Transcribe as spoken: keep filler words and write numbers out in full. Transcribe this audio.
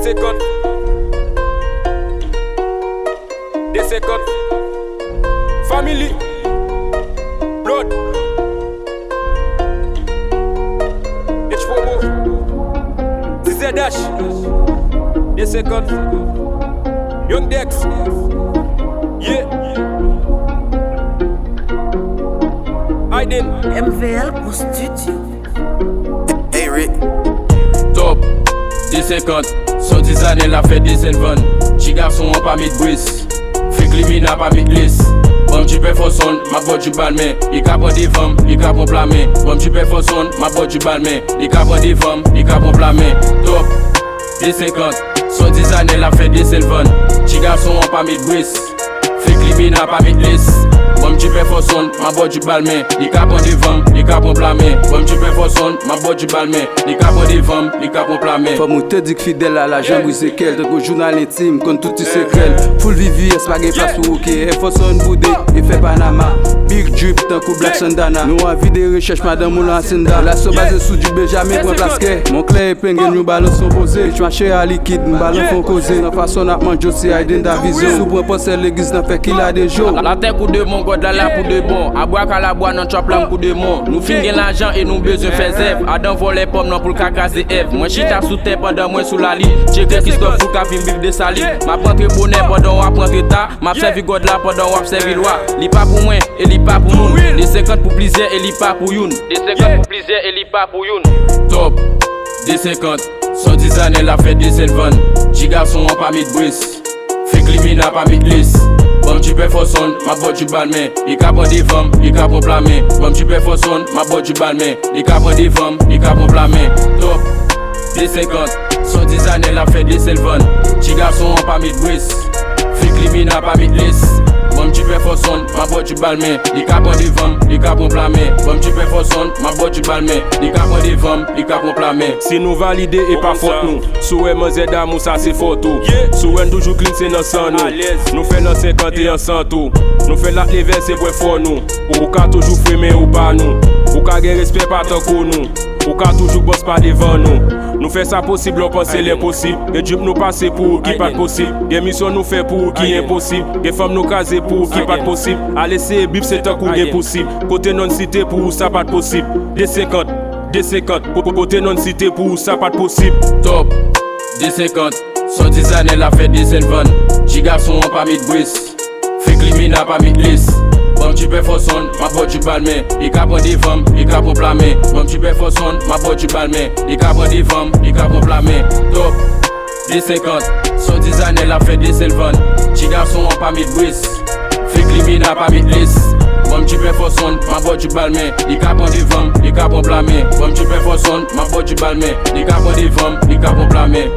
Senkant. De senkant. Family. Blood. H Promo. T Z H. De senkant. Young Dex. Yeah. Aiden. M V L Pro Studio. Hey, Rick. Top, de senkant, son dizayne la fè dezenn vann. Ti gason an pa met bris. Fik limina pa met lis. Banm ti pè fò sonn, m ap bò di bal men. Li ka pran devan m, li ka pran pla men. Banm ti pè fò sonn, m ap bò di bal men. Li ka pran devan m, li ka pran pla men. Top, de senkant, son dizayne la fè dezenn vann. Ti gason an pa met bris. Fik limina pa met lis. Banm ti pè fò sonn, m ap bò di bal men. Li ka pran devan m, li ka pran pla men. Banm ti pè fò sonn, m ap bò di bal men. Li ka pran devan m, li ka pran pla men. Fò mwen te di k fidèl a lajan brize kè l. Tankou jounal entim, konn tout ti sekrè l. Full V V S, pa gen plas pou oke. Fò sonn boude, efè Panama. Big drip, tankou Black Sundana. Nou anvi de rechèch, madanm ou la Hacienda. Relasyon baze sou di Benjamin, pran plas kè. Mon klè Pengen yon balans son poze. Bitch mache a likid, m balan fon koze. Nan fason n ap manje, se Aiden Davizo. Si w pran pòsè legliz nan fè ki la de jo. Latè kou de mon, God la la pou de bon. Abwa kalabwa nan trap la m kou de mon. Nou fin gen lajan e nou bezwen fè zèv. Adan vòlè pòm nan pou l ka kraze Èv. Mwen chita sou tè pandan mwen sou lali. Tcheke Christophe pou ka vin viv de sali. M ap rantre bonè pandan w ap rantre ta. M ap sèvi God la pandan w ap sèvi lwa. Li pa pou mwen e li pa pou moun. De senkant pou plizyè e li pa pou youn. De senkant pou plizyè e li pa pou youn. Top, de senkant, son dizayne la fè dezenn vann. Ti gason an pa met bris. Fik limina pa met lis. Banm ti pè fò sonn, m ap bò di bal men. Li ka pran devan m, li ka pran pla men. Banm ti pè fò sonn, m ap bò di bal men. Li ka pran devan m, li ka pran pla men. Top, de senkant, son dizayne la fè dezenn vann. Ti gason an pa met bris. Fik limina pa met lis. Banm ti pè fò sonn, m ap bò di bal men. Li ka pran devan m, li ka pran pla men. Banm ti pè fò sonn, m ap bò di bal men. Li ka pran devan m, li ka pran pla men. Si nou valide, e pa fòt nou. Si w wè manzè damou, sa se fòt ou. Si w wè n toujou clean, se nan san nou. Nou fè nan senkant e an san tou. Nou fè l ak levè, se pwen fò nou. Ou ka toujou fre, men ou pa nou. Ou ka gen respè, pa tankou nou. Ou ka toujou bòs pa devan nou. Nou fè sa posib lè w panse l enposib. Gen drip nou pase pou ou ki pa t posib. Gen misyon nou fè pou ou ki enposib. Gen fanm nou kraze pou ou ki pa t posib. Al eseye bib, se tankou enposib. Kote non site pou ou sa pa t posib. De senkant, de senkant. Ko-, ko-, kote non site pou ou sa pa t posib. Top, de senkant. Son dizayne la fè dezenn vann. Ti gason an pa met bris. Fik limina pa met lis. Banm ti pè fò sonn, m ap bò di bal men. Li ka pran devan m, li ka pran pla men. Banm ti pè fò sonn, m ap bò di bal men. Li ka pran devan m, li ka pran pla men. Top, de senkant. Son dizayne la fè dezenn vann. Ti gason an pa met bris. Fik limina pa met lis. Banm ti pè fò sonn, m ap bò di bal men. Li ka pran devan m, li ka pran pla men. Banm ti pè fò sonn, m ap bò di bal men. Li ka pran devan m, li ka pran pla men.